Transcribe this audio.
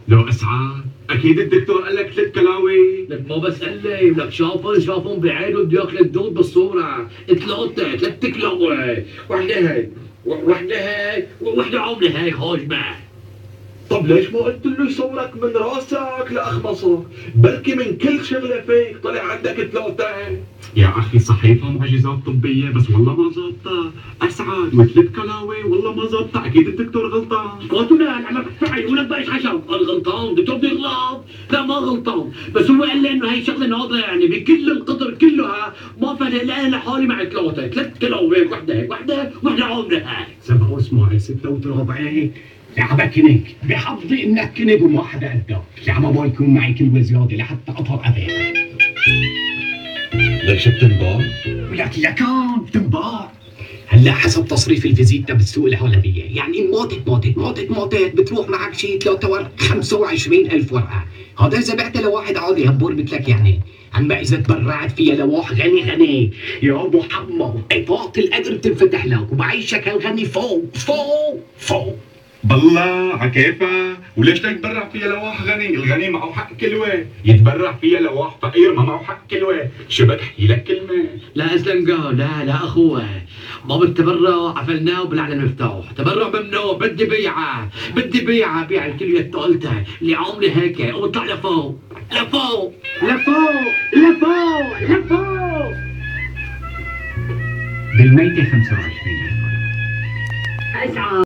لو اسعد، اكيد الدكتور قال لك ثلاث كلاوي. لك ما بس قال لي، لك شافهم بعينه بده ياكل الدود بالصورة. ثلاثة، ثلاث كلاوي، وحدة هيك، وحدة هيك، وحدة عاملة هيك هاجمة. طب ليش ما قلت له يصورك من راسك لاخمصك؟ بلكي من كل شغله فيك طلع عندك ثلاثة. يا اخي صحيفة معجزات طبية، بس والله ما ظابطة. اسعد وثلاث كلاوي والله ما ظابطة، اكيد الدكتور غلطان. قلت له لا، عم عيونك بقى حشو، قال غلطان، دكتور بده يغلط. لا ما غلطان، بس هو قال لي انه هي شغله ناضله يعني بكل القطر كلها ما فرق، لا انا لحالي مع ثلاثة، ثلاث كلاوي، وحده هيك، وحده وحده عامله هيك. 7 واسماعيل 46. لعبة كنك بحفظي انك كنك وما حدا قدك، لعبة ما يكون معي كلمة زيادة لحتى اطهر قفاك. ليش بتنباع؟ ولك لكان بتنباع هلا حسب تصريف الفيزيتا بالسوق العالمية، يعني ماتت ماتت ماتت ماتت بتروح معك شيء 25 ألف ورقة. هذا إذا بعتها لواحد عادي هبور مثلك يعني. أما إذا تبرعت فيها لواحد غني غني يا محمد، إطاقة القدر بتنفتح لك وبعيشك هالغني فوق فوق فوق. بالله عكيفة، وليش تتبرع فيها لواح غني؟ الغني معه حق كلوة، يتبرع فيها لواح فقير ما معه حق كلوة. شو بتحكي لك كلمة؟ لا اسلم قال لا لا اخوه، ما بالتبرع عفلناه وبلعنا المفتاح، تبرع ممنوع. بدي بيعه، بدي بيعه، بيع الكلية الثالثة اللي عاملة هيك وبطلع لفوق لفوق لفوق لفوق لفوق. بالميتة 25 ألف. اسعد.